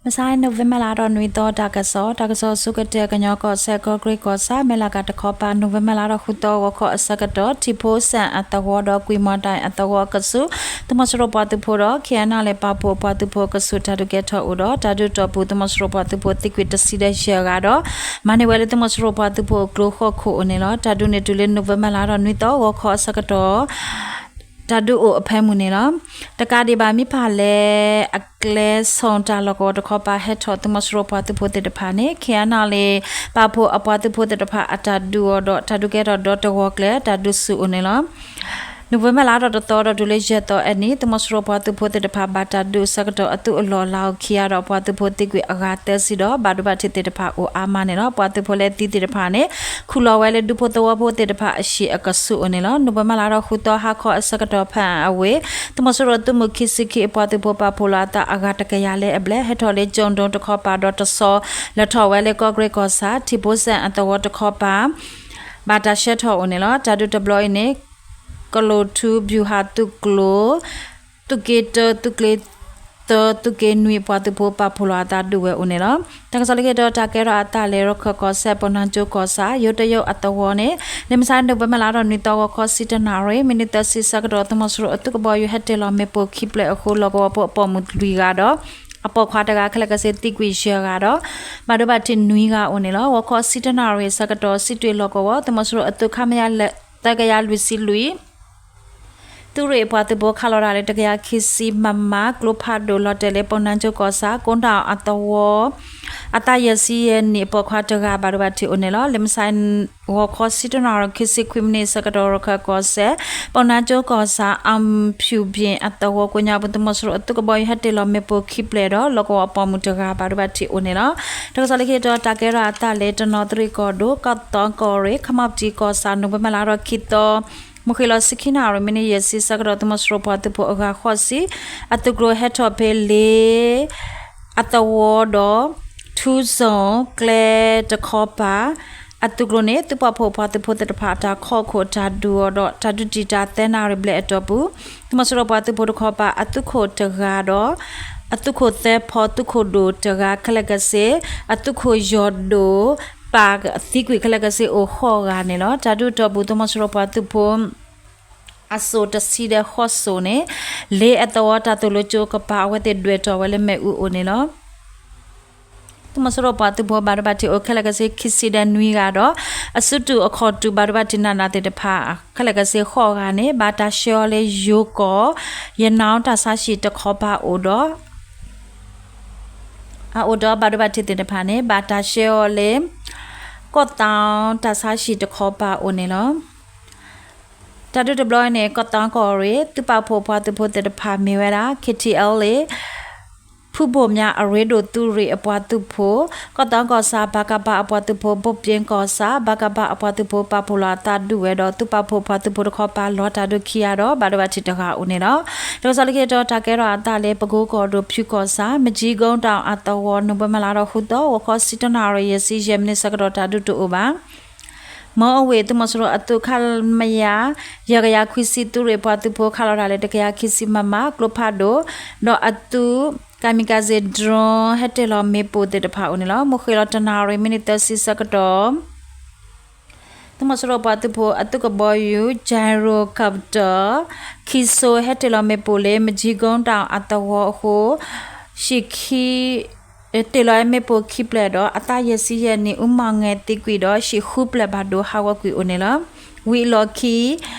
မဆါ နိၣ်ဝ့ဘၢၣ်လါဒီးနွံသီတၢ်ကစီၣ်, တၢ်ကစီၣ်ဆူကတၢၢ် ကညီကီၢ်စဲၣ် ကီၢ်ကရ့ၣ်ကီၢ်ဆၣ် မဲၢ်လးကတခီပၤ နိၣ်ဝ့ဘၢၣ်လါဒီးဃုသီ ဂီၤခီအဆၢကတီၢ် ထံဖိစဲၣ်အသဝီဒီး ကွံာ်မီၢ်တၢ်အသဝီအကဆူး သုးမီၤစိရိၤပှၤသုးဖိဒီး ခ့ၣ်အဲၣ်နၣ်လ့ၣ် ပာ်ဖှိၣ်အပှၤသုးဖိအကဆူး တၢ်ဒုးကဲထီၣ်အိၣ်ဒီး တၢ်ဒုးတီၢ်ပူၤ သုးမီၤစိရိၤပှၤသုးဖိသံကွံာ်တဆံဒီးယဲၢ်ဂၤဒီး မၤန့ၢ်ဝဲလၢသုးမီၤစိရိၤပှၤသုးဖိအကျိၤဃီၣ်ခိၣ်အိၣ်န့ၣ်လီၤ. တၢ်ဒုးန့ၣ်တုၤလၢနိၣ်ဝ့ဘၢၣ်လါဒီးနွံသီ ဂီၤခီအဆၢကတီၢ် တၢ်ဒုးအိၣ်အဖၢမုၢ်န့ၣ်လီၤ. တကးဒံးဘၣ် မ့ၢ်ဖးလဲၢ်အကျဲဆိၣ်တၢ်လီၢ်ကဝီၤတခီပၤ ဟဲထီၣ်သုးမီၤစိရိၤပှၤသုးဖိသ့ၣ်တဖၣ်န့ၣ် ခ့ၣ်အဲၣ်နၣ်လ့ၣ် ပာ်ဖှိၣ်အပှၤသုးဖိသ့ၣ်တဖၣ်အတၢ်ဒုးအီၤဒီး တၢ်ဒုးကဲထီၣ်ဒီတဂီၤကျဲ တၢ်ဒုးဆူၣ်အိၣ်န့ၣ်လီၤ. နိၣ်ဝ့ဘၢၣ်လါဒီးတသီဒီးတုၤလၢယဲၢ်သီအနံၤ သုးမီၤစိရိၤပှၤသုးဖိသ့ၣ်တဖၣ် ဘၣ်တၢ်ဒုးအဆၢကတီၢ် အသုးအလီၢ်လၤအိၣ်ခံဂၤဒီး ပှၤသုးဖိသံကွံာ်အဂၤသၢဆံဒီး ဘၣ်ဒိဘၣ်ထံးသ့ၣ်တဖၣ်အိၣ်အါမးန့ၣ်လီၤ. ပှၤသုးဖိလၢသံသ့ၣ်တဖၣ်န့ၣ် ခူၣ်လီၤဝဲလၢဒူဖိသဝီဖိသ့ၣ်တဖၣ်အဟံၣ်အကဆူးအိၣ်န့ၣ်လီၤ. နိၣ်ဝ့ဘၢၣ်လါဒီးဃုသီ ဟါခီအဆၢကတီၢ် ဖၣ်အဝ့ၢ် သုးမီၤစိရိၤသုးမုၢ်ခံဆံခံအပှၤသုးဖိ ပာ်ဖှိၣ်လီၤအသးအဂၤတကယၤလၢအဘျဲၣ် ဟဲထီၣ်လၢကၠိၣ်ဒိတခီပၤဒီးတဆီ လဲၤထီၣ်ဝဲလၢကီၢ်ကရ့ၣ်ကီၢ်ဆၣ် ထံဖိစဲၣ်အသဝီတခီပၤ ဘၣ်တၢ်ရှဲထီၣ်အိၣ်န့ၣ်လီၤ. တၢ်ဒုးတဘျီအံၤန့ၣ် ကလိၣ်ထူ ဗျူဟာသုးကျိၤ သုးက့တၢ သုးက့သၢ သုးက့နွံအပှၤသုးဖိ ပာ်ဖှိၣ်လီၤအသးဒုးဝဲအိၣ်န့ၣ်လီၤ. တၢ်ကစီၣ်လၢခံတီၤ တၢ်ကဲထီၣ်အသးလၢ ရခၢၣ်ကီၢ်စဲၣ် ပီနါကၠိကီၢ်ဆၣ် ယိတယိအသဝီန့ၣ် လၢမဆါ နိၣ်ဝ့ဘၢၣ်လါဒီးနွံသီ ဂီၤခီဆံတၢနၣ်ရံၣ် မံးနံးသၢဆံဆၢကတီၢ် သုးမီၤစိရိၤအသုးကဘီယူၤ ဟဲတ့ၢ်လီၤမ့ၣ်ပိၢ်ခံဖျၢၣ်အဃိ လီၢ်ကဝီၤဖိအပိာ်မုၣ်လွံၢ်ဂၤဒီး အပိာ်ခွါတဂၤ ခဲလၢာ်ခဲဆ့သံကွံာ်ယဲၢ်ဂၤဒီး ဘၣ်ဒိဘၣ်ထံးနွံဂၤအိၣ်န့ၣ်လီၤ. ဂီၤခီဆံတၢနၣ်ရံၣ်အဆၢကတီၢ် စံးတွ့ၣ်လီၢ်ကဝီၤ သုးမီၤစိရိၤအသုး ခမရ သၢကယၤလွံၢ်ဆံလွံၢ် သုးရ့ၣ်အပှၤသုးဖိ ခးလီၤတၢ်လၢ တကယၤခံဆံ မမ ကျိဖးဒိၣ် လီၤတဲာ်လၢ ပီနါကၠိကီၢ်ဆၣ် ကိးတၢ်အသဝီ အသးယဲၢ်ဆံယဲၢ်နံၣ် အပိာ်ခွါတဂၤ ဘၣ်ဒိဘၣ်ထံးအိၣ်န့ၣ်လီၤ. လၢမဆါ ဂီၤခီဆံတၢနၣ်ရံၣ် ခံဆံခွံမံးနံးအဆၢကတီၢ် ရခၢၣ်ကီၢ်စဲၣ် ပီနါကၠိကီၢ်ဆၣ် အၣ်ဖၠူၣ်ဘ့ၣ်အသဝီကိးညါပူၤ သုးမီၤစိရိၤအသုးကဘီယူၤ ဟဲတ့ၢ်လီၤမ့ၣ်ပိၢ်ခံဖျၢၣ်ဒီး လီၢ်ကဝီၤအပိာ်မုၣ်တဂၤ ဘၣ်ဒိဘၣ်ထံးအိၣ်န့ၣ်လီၤ. တၢ်ကစီၣ်လၢခံတီၤ တၢ်ကဲထီၣ်အသးလၢ တနီသရံၣ်ကီၢ်ဒိၣ် ကီၢ်သီကီၢ်ရ့ၣ် ခမီၣ်ပတံကီၢ်ဆၣ် နိၣ်ဝ့ဘၢၣ်လါဒီးခံသီ မုၢ်ဃ့ၢ်လီၤဆံခံနၣ်ရံၣ် မံးနံးယဲၢ်ဆံဆၢကတီၢ် သုးမီၤစိရိၤပှၤသုးဖိအဂၤဃိးဆံ အသုးကျိၤဟဲထီၣ်ဖဲလ့ အသဝီဒီး ထူစိၣ်ကျဲတခီပၤ အသုးကျိၤန့ၣ် သုးပာ်ဖှိၣ်ပှၤသုးဖိသ့ၣ်တဖၣ် တၢ်ခီၣ်ခိၣ်တၢ်ဒုးအီၤဒီး တၢ်ဒုးတံာ်တာ်သၢနၣ်ရံၣ်ဘျဲၣ်အတီၢ်ပူၤ သုးမီၤစိရိၤပှၤသုးဖိတခီပၤ အသုးခိၣ်တဂၤဒီး အသုးခိၣ်သၢဖီ သုးခိၣ်ဒိၣ်တဂၤ ခဲလၢာ်ခဲဆ့ အသုးခိၣ်ယီၤဒိၣ် ပၢ်သံကွံာ်ခဲလၢာ်ခဲဆ့အိၣ်ဃိးဂၤန့ၣ်လီၤ. တၢ်ဒုးအတီၢ်ပူၤ သုးမီၤစိရိၤပှၤသုးဖိ အစိၣ်တဆံဒီးဃိးစိၣ်န့ၣ် လ့အသဝီတၢ်သိၣ်လိကၠိကပၤ အဝဲသ့ၣ်ဒွဲၣ်ထီၣ်ဝဲလၢမ့ၣ်အူအိၣ်န့ၣ်လီၤ. သုးမီၤစိရိၤပှၤသုးဖိဘၣ်ဒိဘၣ်ထံးအိၣ်ခဲလၢာ်ခဲဆ့ ခံဆံဒီးနွံဂၤဒီး အစုတူၢ်အခီၣ်တူၢ်ဘၣ်ဒိဘၣ်ထံးနးနးသ့ၣ်တဖၣ် ခဲလၢာ်ခဲဆ့ဃိးဂၤန့ၣ် ဘၣ်တၢ်ဆှၢအီၤလၢယိၤကီၢ် ယနီၣ်တၢ်ဆါဟံၣ်တခီပၤအိၣ်ဒီး အအိၣ်ဒီးဘၣ်ဒိဘၣ်ထံးသ့ၣ်တဖၣ်န့ၣ် ဘၣ်တၢ်ဆှၢအီၤလၢ ကီၢ်သီတၢ်ဆါဟံၣ်တခီပၤအိၣ်န့ၣ်လီၤ. တၢ်ဒုးတဘျီအံၤန့ၣ် ကီၢ်သီကီၢ်ရ့ၣ် သုးပာ်ဖှိၣ်ပှၤသုးဖိသ့ၣ်တဖၣ်မ့ၢ်ဝဲဒၣ် KTLA ဖုဘိၣ်မၠးအရ့ဒိၣ်သုးရ့ၣ်အပှၤသုးဖိ, ကီၢ်သီကီၢ်ဆၣ် ဘၣ်ကဘၣ်အပှၤသုးဖိ, ဘိၣ်ပၠ့ကီၢ်ဆၣ် ဘၣ်ကဘၣ်အပှၤသုးဖိ ပာ်ဖှိၣ်လီၤအသးဒုးဝဲဒီး သုးပာ်ဖှိၣ်ပှၤသုးဖိတခီပၤလီၤတၢ်ဒုးခံဂၤဒီး ဘၣ်ဒိဘၣ်ထံးတဂၤအိၣ်န့ၣ်လီၤ. တၢ်ကစီၣ်လၢခံတီၤ တၢ်ကဲထီၣ်အသးလၢ ပကိကီၢ်ဒိၣ်ဖၠူကီၢ်ဆၣ် မကၠံကိတၢ်အသဝီ နိၣ်ဝ့ဘၢၣ်လါဒီးဃုသီ ဂီၤခီဆံတနၣ်ရံၣ် ယဲၢ်ဆံယဲၢ်မံးနံးဆၢကတီၢ် တၢ်ဒုးတအိၣ်ဘၣ်. မီအဝ့ၢ် သုးမီၤစိရိၤအသုး ခမရ ယဲၢ်ကယၤခွံဆံ သုးရ့ၣ်ပှၤသုးဖိ ခးလီၤတၢ်လၢ တကယၤခံဆံ မမ ကျိဖးဒိၣ် ဒီးအသုး kamikaze drone ဟဲတ့ၢ်လီၤမ့ၣ်ပိၢ်သ့ၣ်တဖၣ်အိၣ်န့ၣ်လီၤ. မုၢ်ဃ့ၢ်လီၤတနၣ်ရံၣ် မံးနံးသၢဆံဆၢကတီၢ် သုးမီၤစိရိၤပှၤသုးဖိအသုးကဘီယူၤ gyrocopter ခံစိ ဟဲတ့ၢ်လီၤမ့ၣ်ပိၢ်လၢ မကၠံကိတၢ်အသဝီအဃိ ဟံၣ်ခံ တ့ၢ်လီၤမ့ၣ်ပိၢ်ခံဖျၢၣ်ဒီး အသးယဲၢ်ဆံယဲၢ်နံၣ် အူမီၢ်ငဲၤသံကွံာ်ဒီး ဟံၣ်ဃုဖျၢၣ်ဘၣ်ဒိဟးဂီၤကွံာ်အိၣ်န့ၣ်လီၤ. ဝံၤအလီၢ်ခံ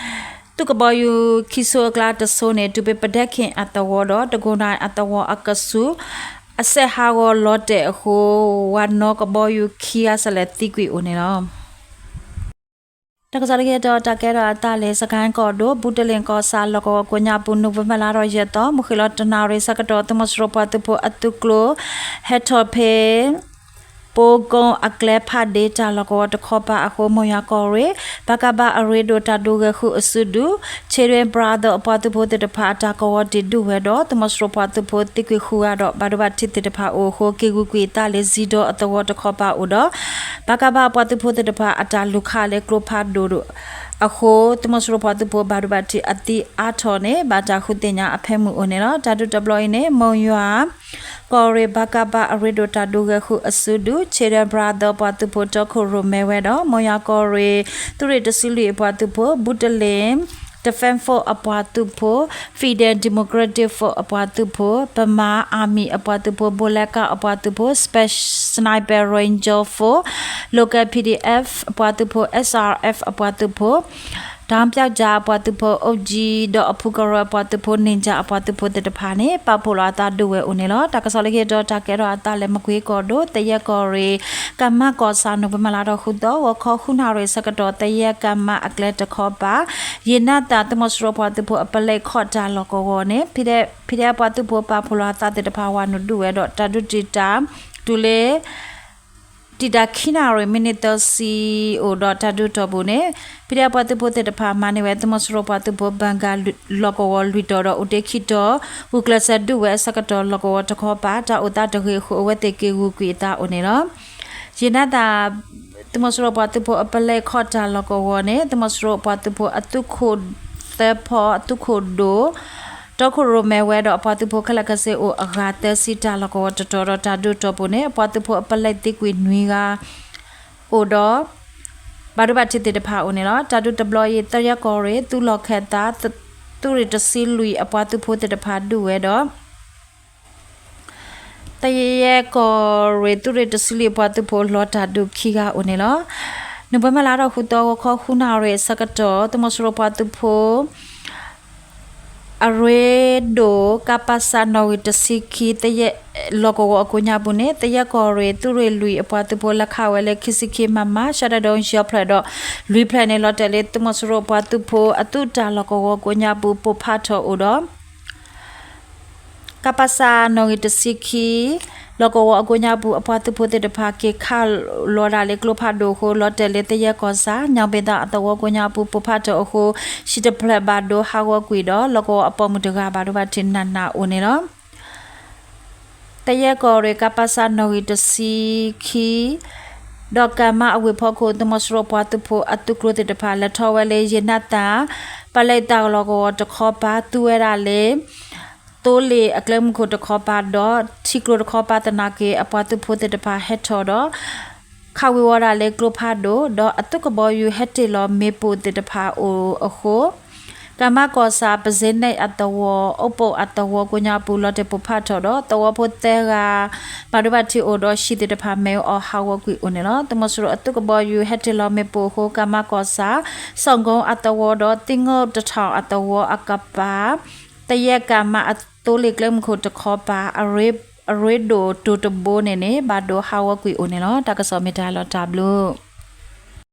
သုးကဘီယူၤခံစိအကျါတစိန့ၣ် တုၤဖဲပဒဲခ့ၣ်အသဝီဒီး တကိၢ်နၣ်အသဝီအကဆူး အစဲးဟးဂီၤလီၤတဲာ်အဃိ ဝၤနီၣ်ကဘီယူၤခံဂၤစလဲၣ်သံကွံာ်အိၣ်န့ၣ်လီၤ. တၢ်ကစီၣ်လၢခံတီၤ တၢ်ကဲထီၣ်အသးလၢ စကဲၣ်ကီၢ်ဒိၣ် ဘူးတလ့ၣ်ကီၢ်ဆၣ် လီၢ်ကဝီၤကိးညါပူၤ နိၣ်ဝ့ဘၢၣ်လါဒီးယဲၢ်သီ မုၢ်ဃ့ၢ်လီၤတနၣ်ရံၣ်ဆၢကတီၢ် သုးမီၤစိရိၤပှၤသုးဖိအသုးကျိၤ ဟဲထီၣ်ဖဲ ပိကိအကျဲဖးဒ့တၢ်လီၢ်ကဝီၤတခီပၤအဃိ မိၢ်ယွၤကီၢ်ရ့ၣ် ဘၣ်ကဘၣ်အရ့ဒိၣ်တၢ်ဒုးဂဲၤဃုအစုဒုး Children Brother အပှၤသုးဖိသ့ၣ်တဖၣ်အတၢ်ကဝီၤတံာ်ဒုးဝဲဒီး သုးမီၤစိရိၤပှၤသုးဖိသံကွံာ်ဃုဂၤဒီး ဘၣ်ဒိဘၣ်ထံးသ့ၣ်တဖၣ်အိၣ်အဃိ က့ၤဂုာ်ကွံာ်အသးလၢ စံဒီအသဝီတခီပၤအိၣ်ဒီး ဘၣ်ကဘၣ်အပှၤသုးဖိသ့ၣ်တဖၣ်အတၢ်လူၤခးလၢကျိဖးဒိၣ် အဃိ သုးမီၤစိရိၤပှၤသုးဖိဘၣ်ဒိဘၣ်ထံးအသံအါထီၣ်န့ၣ် ဘၣ်တၢ်ဃုသ့ၣ်ညါအဖၢမုၢ်အိၣ်န့ၣ်လီၤ. တၢ်ဒုးတဘျီအံၤန့ၣ် မုံယွၤ ကီၢ်ရ့ၣ် ဘၣ်ကးဘၣ်အရ့ဒိၣ်တၢ်ဒုးဂဲၤဃုာ်အစုဒုး Children Brother ပှၤသုးဖိတီခိၣ်ရိၣ်မဲဝဲဒီး မုံယွၤကီၢ်ရ့ၣ် သုးရ့ၣ်တဆံလွံၢ်အပှၤသုးဖိ ဘူးတလ့ၣ် Defense Force အပှၤသုးဖိ Federal Democratic Force အပှၤသုးဖိ Burma Army အပှၤသုးဖိ ဘိလဲကၣ်အပှၤသုးဖိ Special Sniper Ranger Force Local PDF အပှၤသုးဖိ SRF အပှၤသုးဖိ တၢ်ပျောက်ကျားအပှၤသုးဖိ အူကၠံ ဒီးအဖုကရၢအပှၤသုးဖိ နံၣ်ကၠၣ်အပှၤသုးဖိသ့ၣ်တဖၣ်န့ၣ် ပာ်ဖှိၣ်လီၤအသးဒုးဝဲအိၣ်န့ၣ်လီၤ. တၢ်ကစီၣ်လၢခံတီၤ တၢ်ကဲထီၣ်အသးလၢမကွ့ကီၢ်ဒိၣ် သယဲၢ်ကီၢ်ရ့ၣ် ကမၣ်ကီၢ်ဆၣ် နိၣ်ဝ့ဘၢၣ်လါထီၣ်ဃုသီ ဂီၤခီဃုနၣ်ရံၣ်ဆၢကတီၢ် သယဲၢ်ကမၣ်အကျဲတခီပၤ ယံာ်နၢ်သၣ် သုးမီၤစိရိၤပှၤသုးဖိအပလဲခီၣ်တၢ်လီၢ်ကဝီၤန့ၣ် ဖံဒဲး ဖံဒဲးပှၤသုးဖိပာ်ဖှိၣ်လီၤအသးသ့ၣ်တဖၣ်ဝးနုာ်ဒုးဝဲဒီး တၢ်ဒုးတံာ်တာ် တုၤလၢ တံာ်တာ်ခံနၣ်ရံၣ် မံးနံးသၢဆံအိၣ်ဒီးတၢ်ဒုးတီၢ်ပူၤန့ၣ် ဖံဒဲးပှၤသုးဖိသ့ၣ်တဖၣ်မၤန့ၢ်ဝဲ သုးမီၤစိရိၤပှၤသုးဖိ ဘၣ်ကး လီၢ်ကဝီၤလွံၢ်တီၤဒီး အိၣ်တ့ၢ်ခံတီၤ ဂုာ်ကျဲးစၢးဒုးဝဲအဆၢကတီၢ် လီၢ်ကဝီၤတခီပၤ တၢ်အိၣ်သးတဂ့ၤအဃိ အဝဲသ့ၣ်က့ၤဂုာ်ကွံာ်အသးအိၣ်န့ၣ်လီၤ. ယံာ်နၢ်သၣ် သုးမီၤစိရိၤပှၤသုးဖိအပလဲခီၣ်တၢ်လီၢ်ကဝီၤန့ၣ် သုးမီၤစိရိၤပှၤသုးဖိအသုးခိၣ်သၢဖီ အသုးခိၣ်ဒိၣ် တီခိၣ်ရိၣ်မဲဝဲဒီးအပှၤသုးဖိခဲလၢာ်ခဲဆ့အိၣ်အဂၤသၢဆံ တၢ်လီၢ်ကဝီၤတတီၤဒီး တၢ်ဒုးတီၢ်ပူၤန့ၣ် အပှၤသုးဖိအပလဲသံကွံာ်နွံဂၤ အိၣ်ဒီး ဘၣ်ဒိဘၣ်ထံးသ့ၣ်တဖၣ်အိၣ်န့ၣ်လီၤ. တၢ်ဒုးတဘျီအံၤ သယဲၢ်ကီၢ်ရ့ၣ် သုးလီၢ်ခၢၣ်သး သုးရ့ၣ်တဆံလွံၢ်အပှၤသုးဖိသ့ၣ်တဖၣ်ဒုးဝဲဒီး သယဲၢ်ကီၢ်ရ့ၣ်သုးရ့ၣ်တဆံလွံၢ်အပှၤသုးဖိလီၤတၢ်ဒုးခံဂၤအိၣ်န့ၣ်လီၤ. နိၣ်ဝ့ဘၢၣ်လါထီၣ်ဃုသီ ဂီၤခီဃုနၣ်ရံၣ်အဆၢကတီၢ် သုးမီၤစိရိၤပှၤသုးဖိ အရ့ဒိၣ် ကပစ နီၣ်ဂံၢ်တဆံခံ သယဲၢ် လီၢ်ကဝီၤအကိးညါပူၤန့ၣ် သယဲၢ်ကီၢ်ရ့ၣ် သုးရ့ၣ်လွံၢ်အပှၤသုးဖိ လဲၤခးဝဲလၢ ခံဆံခံ မမ ရှဲတဒိ ယီဖျၢၣ်ဒီး လွံၢ်ဖျၢၣ်န့ၣ် လီၤတဲာ်လၢ သုးမီၤစိရိၤပှၤသုးဖိ အသုးတၢ်လီၢ်ကဝီၤကိးညါပူၤ ပိၢ်ဖးထီၣ်အိၣ်ဒီး ကပစ နီၣ်ဂံၢ်တဆံခံ လီၢ်ကဝီၤအကိးညါပူၤအပှၤသုးဖိသ့ၣ်တဖၣ် က့ၤခးလီၤဒၣ်လၢကျိဖးဒိၣ်အဃိ လီၤတဲာ်လၢသယဲၢ်ကီၢ်ဆၣ် ညောင်ပင်သာ အသဝီကိးညါပူၤ ပိၢ်ဖးထီၣ်အဃိ ဟံၣ်တဖျၢၣ်ဘၣ်ဒိဟးဂီၤကွံာ်ဒီး လီၢ်ကဝီၤအပိာ်မုၣ်တဂၤဘၣ်ဒိဘၣ်ထံးနးနးအိၣ်န့ၣ်လီၤ. သယဲၢ်ကီၢ်ရ့ၣ် ကပစ နီၣ်ဂံၢ်တဆံခံ ဒီးကမၣ်အဝ့ၢ်ဖီခိၣ် သုးမီၤစိရိၤပှၤသုးဖိအသုးကျိၤသ့ၣ်တဖၣ် လဲၤထီၣ်ဝဲလၢယံာ်နၢ်သၣ် ပလဲသးလီၢ်ကဝီၤတခီပၤ သူဝဲဒၣ်လၢ သိလ့ၣ်အကျဲမုၢ်ခိၣ်တခီပၤဒီး ထံကျိတခီပၤသနာ်က့ အပှၤသုးဖိသ့ၣ်တဖၣ်ဟဲထီၣ်ဒီး ခးဝ့ၤဝီၤဒၣ်လၢကျိဖးဒိၣ် ဒီးအသုးကဘီယူၤဟဲတ့ၢ်လီၤမ့ၣ်ပိၢ်သ့ၣ်တဖၣ်အိၣ်အဃိ ကမၣ်ကီၢ်ဆၣ် ပစ့န့ၣ်အသဝီ အိၣ်ပိာ်အသဝီကိးညါပူၤ လီၤတဲာ်ပိၢ်ဖးထီၣ်ဒီး သဝီဖိသၢဂၤ ဘၣ်ဒိဘၣ်ထံးအိၣ်ဒီး ဟံၣ်သ့ၣ်တဖၣ်မ့ၣ်အူအီၣ်ဟးဂီၤကွံာ်အိၣ်န့ၣ်လီၤ. သုးမီၤစိရိၤအသုးကဘီယူၤဟဲတ့ၢ်လီၤမ့ၣ်ပိၢ်အဃိ ကမၣ်ကီၢ်ဆၣ် စီၣ်ကိအသဝီဒီး သံငိၢ်တထီၣ်အသဝီအကပၤ သယဲၢ်ကမၣ်အသိလ့ၣ်ကျဲမုၢ်ခိၣ်တခီပၤ အရ့ဒိၣ်တိၤတဘိန့ၣ်န့ၣ် ဘၣ်ဒိဟးဂီၤကွံာ်အိၣ်န့ၣ်လီၤ. တၢ်ကစီၣ်မ့ၢ်တၢ်လီၤတၢ်ဘျုး